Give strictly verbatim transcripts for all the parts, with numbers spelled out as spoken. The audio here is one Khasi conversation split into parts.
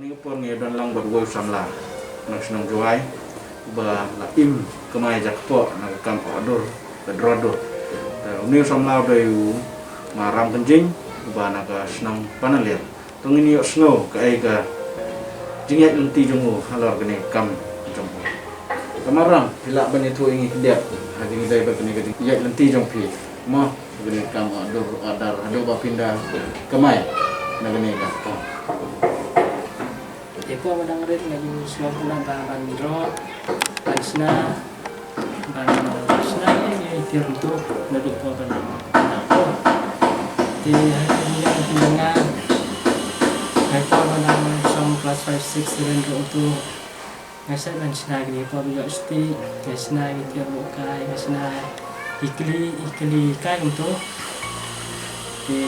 Ngi por ngi don lang bad uwei u samla na ka shnong Jowai ba la im kamai jakpoh na ka kam order ka draw dur. Te une u samla u dei u Ma Ram Kynjing uba na ka shnong Panalir. To ngin ïoh sngew kaei ka jingïaid lynti jong u halor kane ka kam jong u. Ka Ma Ram, phi lah ban ïathuh ïa ngi khyndiat ha kane ka dei ba kane ka jingïaid lynti jong phi. Mo, kane ka kam order, order haduh ba phin da kamai na kane ka kam. Te por ba dang rit nga ju sngewtynnat ba ban draw, ban shna, ban shna ïa ki tiar kumto naduh por ban, te ha ki liang ki nga, ha por ba dang shong class five, six, seven ruh kumto. Nga shait ban shna kine por ba ïoh shuti, nga shna ki tiar buh kai, nga shna ki kli, ki kli kai kumto. Te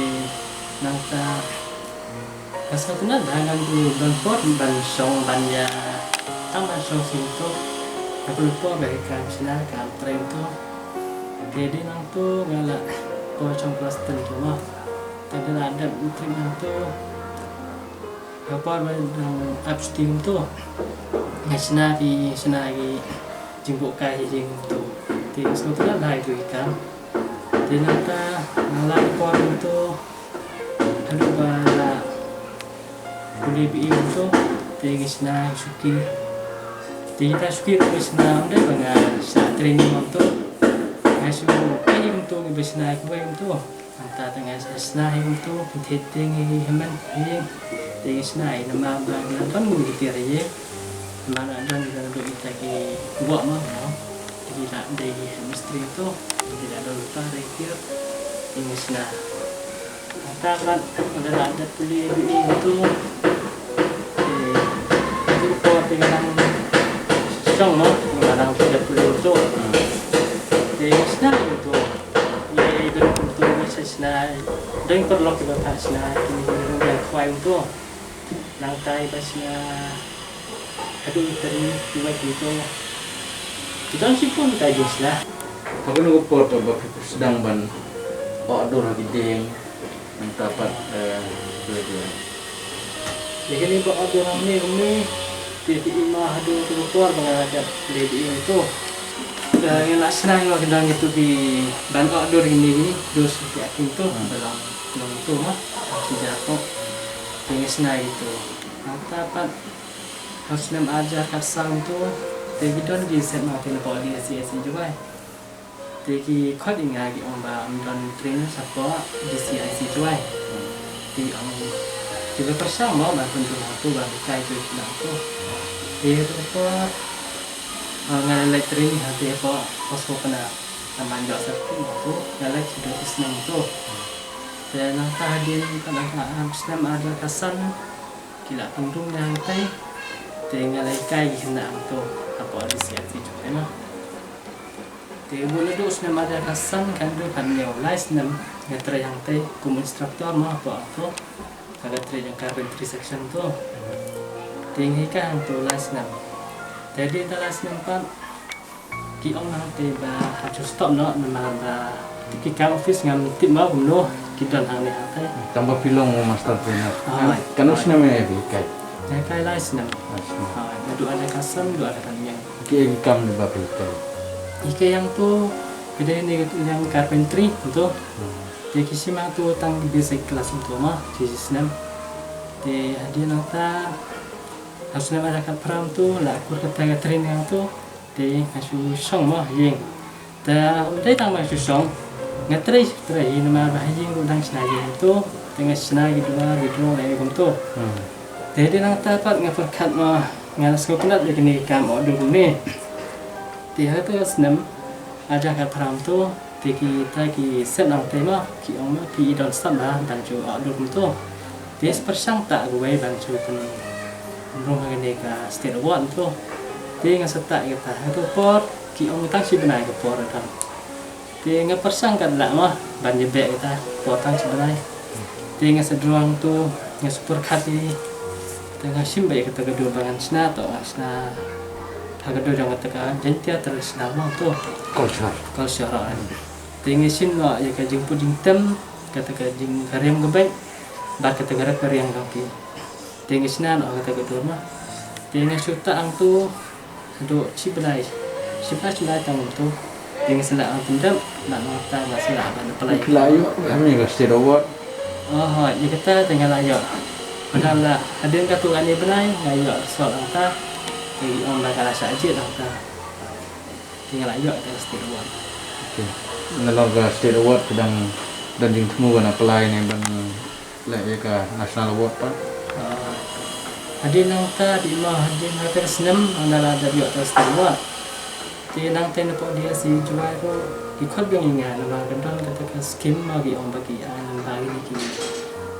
nangta nga sngewtynnat ba ngan don por ban shong ban ïa, tang ban shong shuh kumto. Nga pynlong por ba ïa kam shna kam trei kumto. Te dei nangto nga la por shong class ten kumto mo. Te da la dep trei nangto. Ha por ba dang ap shuti kumto, nga shna ki, shna ki jingbuh kai ki jingkumto. Te nga sngewtynnat bha ïa kito ki kam. Te nangta nga la por kumto haduh ba la pule B E kumto. Te nga shna ki shuki. Te kita shuki ruh nga shna ym dei ba nga shna training kumto. Nga shu kai kumto, nga ba shna kiwei kumto. Nangta te nga shna hi kumto, pynthie tieng hi hynmen hi. Te nga shna hi namar ba nga don ki tiar hi. Namar nga don, nga don kita ki wah mo, mo. Ki la dei hi mistri to, ki la don pa dei tiar. Te nga shna. Nangta pat nga la dep pule B E kumto. Te ka por te nga dang shong mo, nga dang dep pule kumto. Te nga shna kumto. Ïa, ïa, don kumto ngi sa shna, don paralok kiba phah shna, kine ki rung ïa khwai kumto. Nangta i ba shna haduh i tari i wai kumto. Ki don shibun kita i jingshna. Ha kano ka por ba phi sdang ban order ha ki dieng, nangta pat, eh, Ïa kine ba order hangne kumne, te phi i ma haduh tu ka por ba nga la dep leh bieit to. Te nga la shna nga ki dang ïa tu ki ban order kine kine, dos ki akin to, ba long long to ma, ki ja to. Te nga shna ki to. Nangta pat ha u snem ar hajar khatsan to, te ki don ki set ma ki na podi S C S C Jowai. Te ki khot ïa nga ki ong ba ym don trainer shapoh D C I C Jowai. Te ong kiba pyrshang mo ban pynrung hangto ban hikai ïa ki nangto. Te hato ka por, ah, nga la leit training hangto hapoh Oswapana. Namar ïoh certificate hangto nga leit shaduh shi snem to. Te nangta hadien ka nangta, ah, snem ar hajar khatsan ki la pynrung ïa nga hangtai. Te nga la hikai ki khynnah hangto hapoh D C I C Jowai mo. Te bun naduh u snem ar hajar khatsan, khathynriew, khathynñiew, lai snem nga trei hangtei kum instructor mo hapoh to. Nga trei jong carpentry section to. Te nga hikai hangto lai snem. Te dei da lai snem pat ki ong hangtei ba ha ju stop noh namar ba ki kam office ngam tip mo kumno ki don hangne hangtei. Tang ba phi long master trainer. Ah, kan u snem ïa phi hikai. Hikai lai snem. Lai snem. Ah, naduh ar hajar khatsan, naduh ar hajar khathynñiew. Ki, ki kam ne ba phi hikai? Hikai hangto, ki dei ne yang carpentry to. Hmm. Te ki shim hangto tang basic class to ma, shi snem. Te hadien nangta ha u snem ar hajar khatphra to la kur kata ka training hangto. Te nga shu shong mo ha ïing. Te ym dei tang ba nga shu shong, nga trei, trei hi namar ba ha ïing ruh dang shna ïing to, te nga shna ki duwar ki drong ïa kumto. Hmm. Te dei nangta pat nga pyrkhat mo, nga la sngewtynnat ïa kine ki kam outdoor kumne. Te ha kata ka snem ar hajar khatphra to, te kita ki set nangtei mo, ki ong mo ki i don stad ba ban ju outdoor kumto. Te nga pyrshang tah kawei ban ju pynrung ha kane ka state award to. Te nga sa tah ïa kata, ha kata ka por ki ong tang shi bnai ka por ka dang. Te nga pyrshang katba lah mo ban ïa beh ïa kata, por tang shi bnai. Te nga sa drong to, nga sa pyrkhat ïa, te nga shim beit ïa kata ka dur ba ngan shna to, ngan shna ha ka dur jong kata ka Jaiñtia traditional mo to. Culture. Culture, ah. Te nga shim noh ïa ka jingput jingtem, kata ka jing, ka riam ka beit bad kata ka rep ka riang jong ki. Te nga shna noh kata ka dur ma. Te nga shu tah hangto haduh shi bnai, shi bnai, shi bnai tang kumto. Te nga sa lah ban pyndep, lah noh ta nga sa lah ban apply. Phi la ïoh, ha, ïa ka state award? Oh, ïa kata te nga la ïoh. Padahal la hadien katto katne bnai nga ïoh result hangta. Te ki ong ba ka la shah jied hangta. Te nga la ïoh ïa ka state award. Okay. Nalor ka state award phi dang don jingthmu ban apply ne ban leh ïa ka national award pat? Ah, hadien nangta dei ma, hadien ha kata ka snem ynda la dep ïoh ïa ka state award. Te nangta napoh D S C Jowai ruh ki khot biang ïa nga namar ka don kata ka scheme ma, ki ong ba ki ai namar kine ki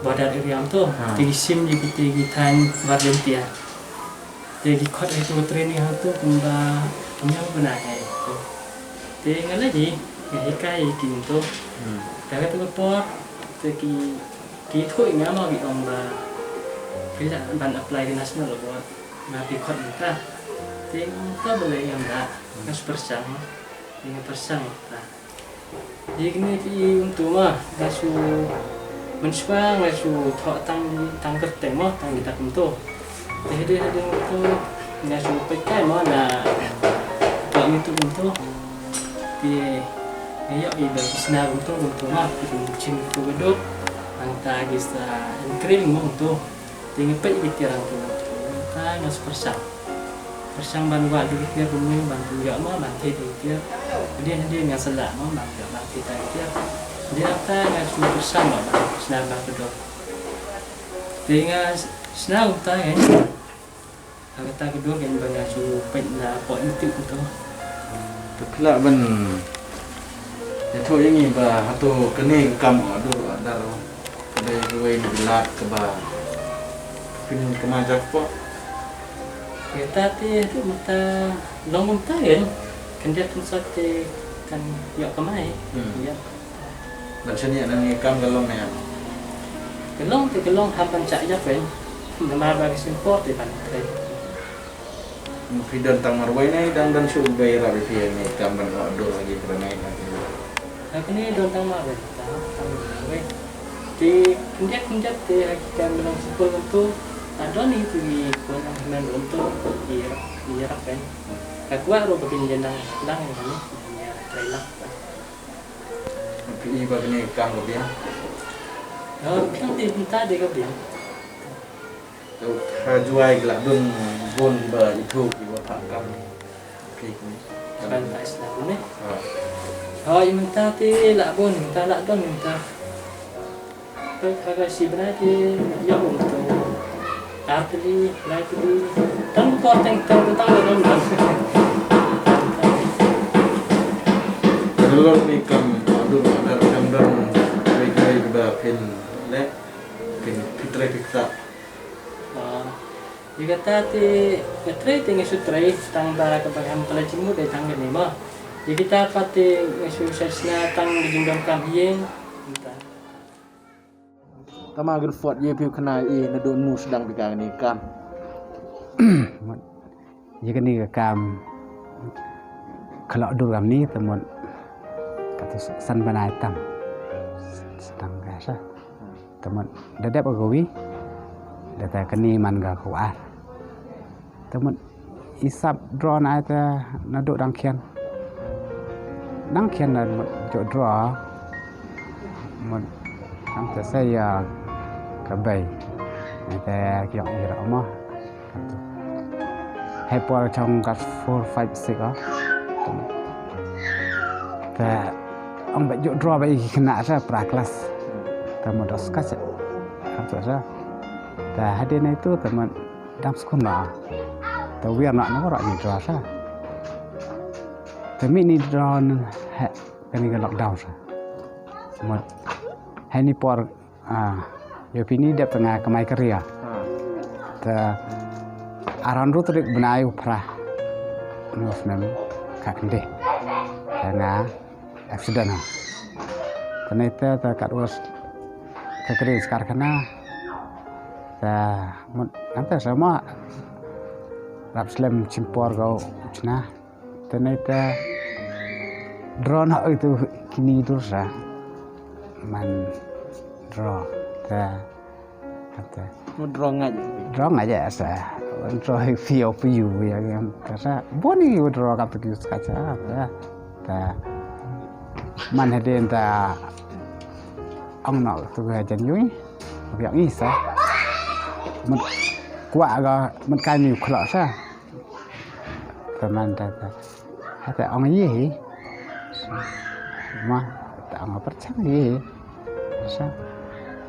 border area kumto. Ha. Te ki shim ïa kito ki thaiñ War Jaiñtia. Te ki khot ïa kito training hangto kumba hynñiew bnai hi. Te nga leit hi, nga hikai ïa ki kumto. Hmm. Te kata ka por te ki, ki ïathuh ïa nga ma, ki ong ba phi lah ban apply ka national award. Nga, phi khot mynta. Te nga ong to balei ngam lah, nga shu pyrshang. Te nga pyrshang mynta. Ïa kine phi i kumto ma, nga shu, mynshuwa nga shu thoh tang, tang kyrteng ma, tang kita kumto. Te hadien, hadien kumto nga shu peit kai ma na ka YouTube kumto. Te nga ïoh i ba ki shna kumto, kumto ma, ki shim kumto ka dur. Nangta ki sa interview ma kumto. Te nga peit ïa ki tiar hangto. Te nga sa pyrshang. Pyrshang ban wad ïa ki tiar kumne, ban pynïoh ma, ban thied ïa ki tiar. Hadien hadien nga sa lah ma ban ïoh, ban thied ïa ki tiar. Hadien nangta nga shu pyrshang ma ban shna ba ka dur. Te nga shna kumta kein. Ha kata ka dur kein ba nga shu peit na poh YouTube kumto. Te phi lah ban ïathuh ïa ngi ba hato kane ka kam order, order ka dei kawei na ki lad kaba phin kamai jackpot? Kata te haduh mynta long kumta kein. Khyndiat khyndiat te kan ïoh kamai. Hmm. Ïa. Ban shaniah na kane ka kam ka long ne em? Ka long te ka long, ham ban shah ïap kein. Namar ba ka shim por te ban trei. Phi don tang marwei ne dang don shuh ba ïarap ïa phi ha kane ka kam ban ïoh dur ha ki trai ne? Ha kane don tang marwei, tang, tang marwei. Te khyndiat khyndiat te ha ki kam ba long symple kumto, la don ïa ki khun hynmen kumto, ki ïarap, ki ïarap kein. Nga kwah ruh ba kin ïa nang lang ïa kane, ïa trei lang. Phi i ba kane ka kam ka biang? Ïa, biang te mynta dei ka biang. Te ha Jowai ki la don bun ba ithuh kiba phah kam. Phi kine ban phah sla ne? Ha. Ha, i mynta te la bun, mynta la don mynta. Te ha ka shi bnai te ïa bun to. Ar tylli, lai tylli. Tang por teng teng tang la don. Te nalor kane ka kam, dur, dur, kam don, kawei kawei ba phin leh, phin, phi trei phi ktah. Ah, ïa kata te nga trei te nga shu trei tang ba kaba ngam pynlait jingmut dei tang kane mo. Ïa kita pat te nga shu shna tang ka jingdonkam ïing. Mynta. Tama, Guildford, ïa phi u khynnah, ïa naduh nu sdang phi kane ka kam? Ïa kane ka kam, ka la dur kamne te mut, kata san bnai tam. Sdang ka sa. Te mut da dep ka kawi, da te kane man ka kawa ar. Te mut i sap draw na te naduh dang khian. Dang khian na mut jooh draw. Mut, am te sa ïa ka bei. Na te ki ong i rah ma. Hei por chong ka four, five, six ah. Te ong ba jooh draw ba i ki khynnah sa pra klas. Te mut dos ka sa. Te hadien itu te mut dam skul na. Te wiar na na ra ni draw sa. Te mi ni draw na he kani ka lockdown sa. Mut hei ni por Ah, ïa phi ni dep tang nga kamai career. Ha. Te around ru tarik bnai u phra. Nus nem ka kende. Te nga accident ha. Te nai te, te kat was te kri skar kana. Te mut nang te sama. Rap slem chimpor kau chna. Te nai te draw na itu kini dur sa. Man draw te, te. Withdraw nga je. Withdraw nga je sa. Withdraw hi fiu fiu ya ngam. Ka sa bun ni withdraw ka tu ki sa ka sa. Ta. Man hadin ta. Ang na tu ga jan yui. Biak ni sa. Mut kwa ga mut kai ni khla sa. Teman ta ta. Hata ong ye hi. Ma ta ong percang ye hi. Sa.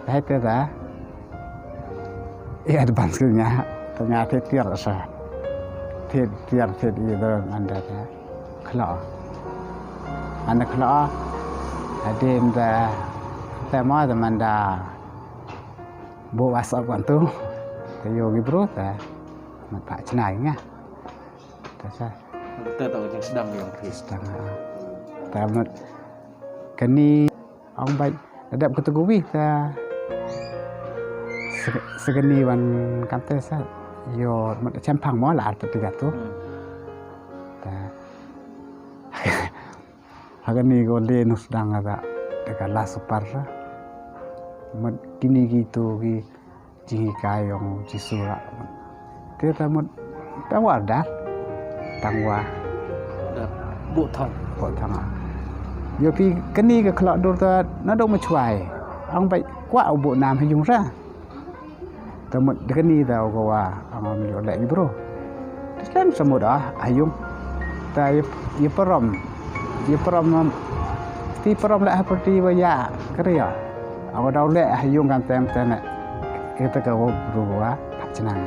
Hai te ta. Ye advance ke nya. Ta nya te tiar sa. Te tiar te ye do anda ta. Khla. Anda khla. Hadin ta. Ta ma ta manda. Bu WhatsApp kan tu. Ta yo gi bro ta. Ma pa chnai nga. Ta sa. Te to jing sedang yang phi. Sedang. Ta mut kani ong bai adap kata kuwi ta. Segani wan kamte sa. Yo mut chempang mo la arta tiga tu. Ta. Hagani ko le nus dang ada. Daga la supar sa. Mut kini gitu ki. Jinghikai yong Jisu ra. Te ta mut ta wa dar. Tang wa. Dar. Bu thang. Bu thang. Yo pi kani ka khlok dur ta na dong ma chwai. Ang bai kwa u bu nam ha yung ra. Ta mut de kani ta ko wa ang am yo le bro. Teslem samut ah ha yung. Ta ye parom. Ye parom ti parom la ha perti wa ya kare ya. Awa daw leh ha yung kan tem tem. Kita ka wo bru wa pa chnang.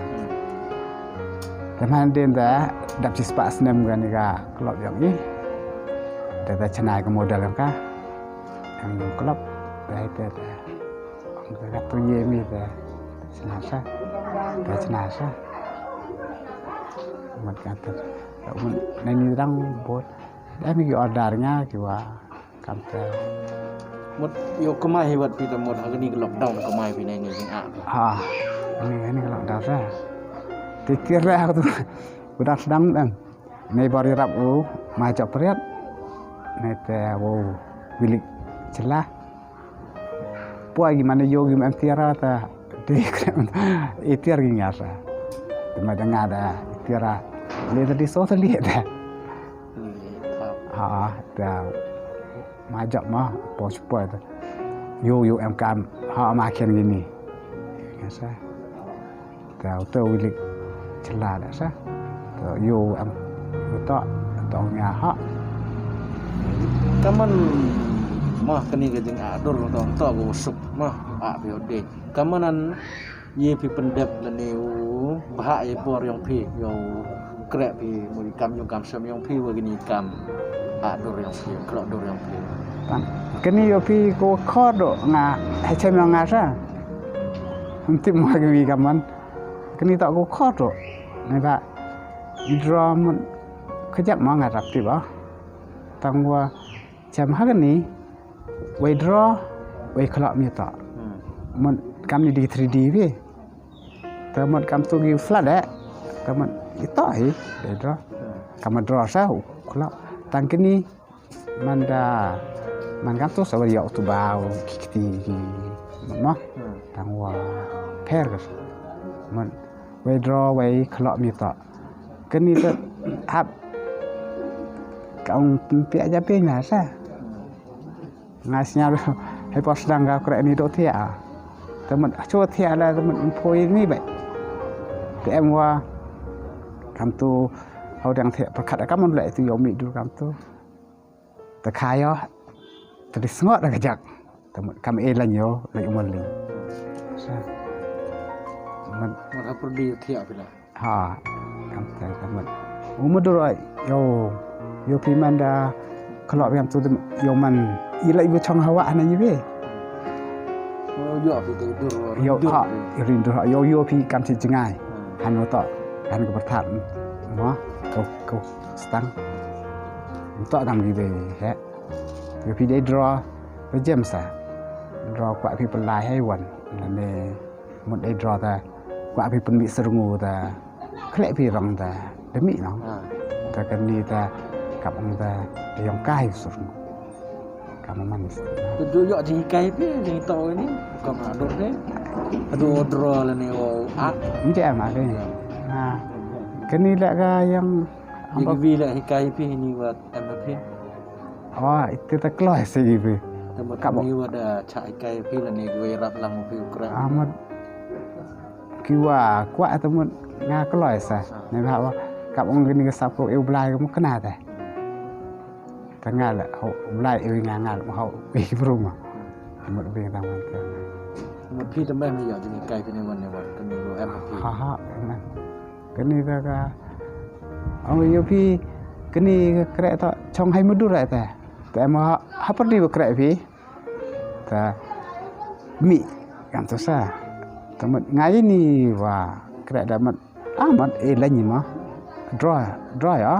Teman din da dap chi spa snem ga ni ga klop yong i. Da da chnai ka model yong ka. Yang klop da ite da. Ang ka tu ye mi da. Chnai sa. Da chnai sa. Mat ka tu. Nai ni dang bot. Da mi ki order nga ki wa. Kamte. Mut yo kemai hi wat phi ta mut ha kani ka lockdown kemai phi nai ni jing ah. Ha. Ani ani ka lockdown sa. Ti kir le ha tu. Udah sedang em. Nei bor irap u ma chok priat. Nei te wo wilik chela. Pua gi mane yo gi em tiara ta. Ti kre e tiar gi ngasa. Te ma danga da tiara. Le ta di so ta li ta. Ha ta. Ma jap ma po chupa ta. Yo yo em kam ha ma khen gini. Ya sa. Ta uta wilik chela da sa. Ta yo em uta ta nya ha. Kaman ma kani ka jing adur ta ta go sup ma a bi ode. Kaman an Ye phi pyndep lane u bha ye por yong phi yo kreh phi mu i kam yong kam sem yong phi wa gini kam a dur yong phi khlok dur yong phi. Tang kani yo phi ko khor do nga he chem yong nga sa. Ntip ma gi wi kaman kani ta ko khor do ne ba draw mun kejap ma nga rap ti ba tang wa chem ha kani. Wei draw wei khlok mi to. Mut kam ni di three D wi. Ta mut kam tu gi flat eh. Ta mut ito hi wei draw. Kam draw sa u khlok. Tang kini man da man kam tu sa wei yok tu ba u kikti ki. Mut no. Tang wa per ka. Mut wei draw wei khlok mi to. Kani ta hap ka ong pia ja pe na sa. Nga sñiaw he pos dang ka kreh ni do thia. Te mut chu thia la te mut phoi ni bai. Te em wa kam tu hau dang thia perkat kam le tu yo mi dur kam tu. Te khayo te di sngot da ka jak. Te mut kam e lan yo le umul ni. Sa. Mut ha perdi thia pila. Ha, kam tai kam mat. Umur dur ai, yo, yo phi man da khlok biang tu yo man. I lai bu chong hawa hana yi be. Yo phi tu dur. Yo ha, rin dur ha, yo yo phi kam chi jingai. Han mo to, han ko perthat. Mo, ko ko stang. To kam gi be he. Yo phi dei draw, pe jem sa. Draw kwa phi pelai hai wan. Lane mut dei draw ta. Kwa phi pynmih serngu ta. Khleh phi rong ta. Demi nong. Ta kani ta kap ong ta. Te yong kai serngu. Ka ma man. Te du ïoh jinghikai phi, jinghikai ni. Kam ado phi. Ado draw lane o a. Mje ma de. Ha. Kani la ka yang. Ye ki bi la hikai phi ni wat em phi. Oh, ite ta kloi se ki bi. Te mut kani wat da cha hikai phi lane ki rap lang phi u kreh. Amat. Ki wa kwah te mut nga kloi sa. Ne ba wa kap ong kani ka sap ko u Blai ko mukna te. Te nga la, ho, Blai iwi nga nga la, ho, iwi bru ma. Mut bi tang man te. Mut phi te meh mi ïoh jinghikai phi ne wan ne wan, kani ro em phi. Ha, ha, em. Kani ka ka, ong ïoh phi, kani ka kreh to, chong hai mudur ai te. Te em ha, ha pyrdi ba kreh phi. Te, mi, kam to sa. Te mut ngai ni wa, kreh da mut, ah, mut e la ni ma. Draw, draw ya.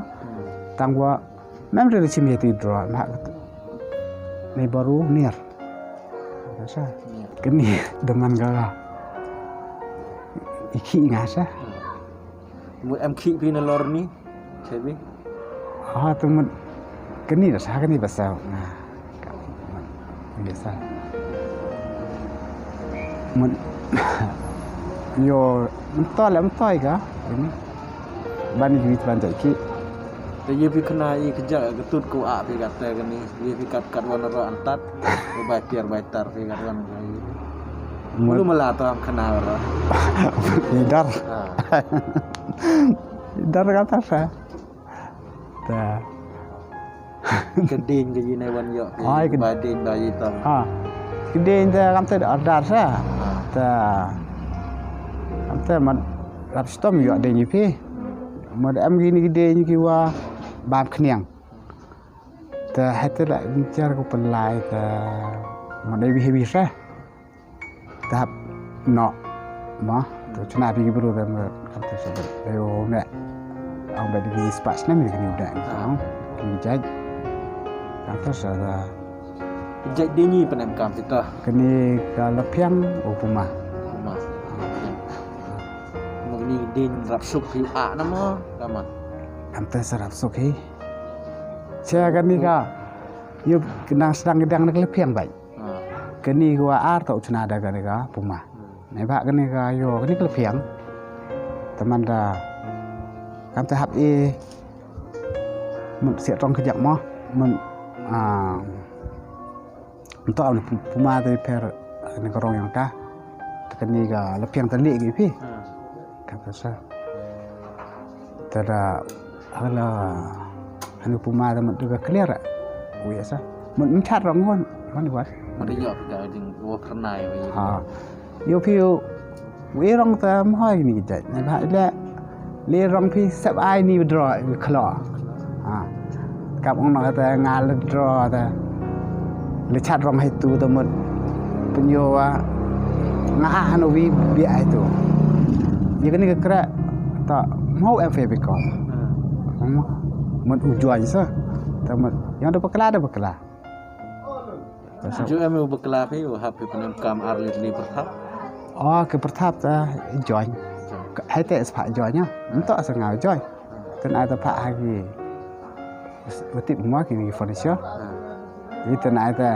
Tang wa, mem re chim ye ti draw, ma. Ni baru niar. Sa. Kani, deman ga. Iki nga sa. Mut em khih phi na lor ni, chebi. Ha, te mut kani da sa kani ba sa. Nga. Biasa. Mut yo, mentol, mentol ka. Ini. Bani wit ban jai ki. Te ye phi kena i kejak ketut ko a phi kata kani. Ye phi kat kat wan ro antat. Bai tiar bai tar phi kat wan. Mut. Lu mala to am kena ro. Idar. Ha. Idar kata sa. Ta. Keding ke jine wan yok. Ai, ke- ba ding ba yi tong. Ha. Keding ta kam ta order sa. Ha. Ta. Kam ta man rap stom yok ding yi phi. Mut em kini keding ki wa bam kniang. Ta hete la nchar ko pelai ta. Mut dei bi hebi sa. Tap no ma to chuna bi bru da ma kam to sa da yo me ang ba di spas na mi ni da ang ni jaj kam to sa da jaj de ni penem kam kita kani ka lapiang o puma puma ma ni din rap suk pi a na ma kama kam to sa rap suk hi cha kani ka yo kenang sedang gedang na ka lapiang bai Kani ka wa ar ta u chna da kani ka puma. Nai ba kani ka yo kani ka lapiang. Teman da kam te hap e mun siat rong kejak mo mun ah to am puma te per ni ka rong yang ta. Kani ka lapiang te li ki phi. Kam te sa. Te da hala hanu puma da mut da clear. Wi sa. Mut mchat rong hon. Hon wat. Mut da yok da ding wo pernai wi. Ha. Yo phi yo. Wi rong ta mhoi ni jat. Na ba le le rong phi sep ai ni dro wi khlo. Ha. Kap ong na ta nga le dro ta. Le chat rong hai tu ta mut. Penyo wa nga ha no wi bi ai tu. Ye kani ka kra ta mau em fe bi ko. Mut u juan sa. Ta mut yang da pakla da pakla. Ju em u pakla phi u hap phi penem kam ar lit li perthap. Oh ke perthap ta juan. Hai te spa juan ya. Nto sa nga juan. Ten ai ta pha ha ki. Utip mua ki ni furniture. Ite na ite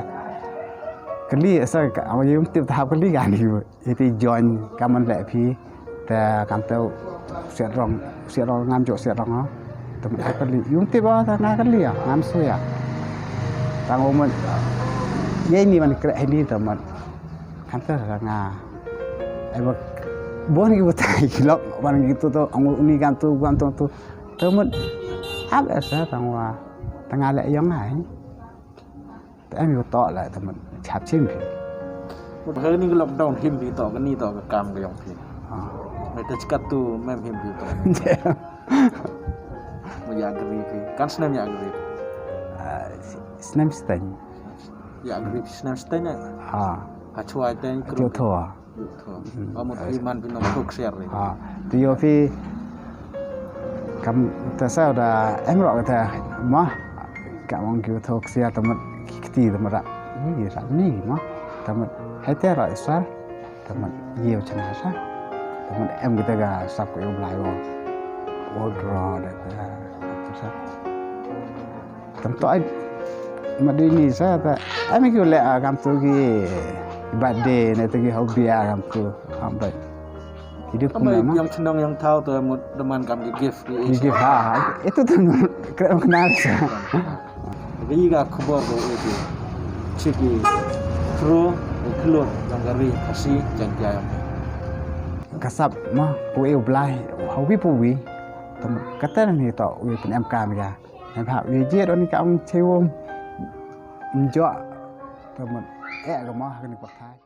kali sa ka awa yum tip ta hap kali ka ni. Ite join kaman le phi ta kam tau siat rong siat rong ngam jo siat rong. Temen ai kali yum tip ba ta ngai kali ya ngam su ya. Tang umut ye ni man kre ni temen kam ta nga. Ai ba bon ki butai lok ban ki tu tu ang ni kam tu kam tu tu. Temen ap esa tang wa tang ale yong ai. Te em yu to la te mut chap chim phi. Mut ha ni ka lockdown him phi to ka ni to ka kam ka yong phi. Mai te chikat tu mem him phi to. Mu ya gri phi. Kan snem ya gri. Snem stain. Ya gri snem stain ya. Ha. Ha chua te ni kru. Tho. Ba mut phi man phi nong thok siar ni. Ha. Ti yo phi kam ta sa da em ro ta ma. Ka mong ki thok siar ta mut ki kti ta mut ra. Ni ra ni ma. Ta mut hai te ra sa. Ta mut ye chana sa. Ta mut em kita ga sap ko yo blai wo. Wo dro da ta sa. Tam to ai. Ma dei ni sa ta. Ai mi ki leh kam tu ki birthday ne tu ki hobby kam tu. Kam bai. Ki dei kum ma. Yang chnong yang thaw tu mut demand kam ki gift ki. Ki gift ha. Itu tu kena kena sa. Ki ga khubor ko itu. Chiki pro klot yang gari kasi jangkia yang. Kasap ma pu eu blai. Hobby pu wi. Kata ni to wi pun em kam ya. Em ha wi jet on kam chewom. Mjok. Temen eh ga ma kani pathai.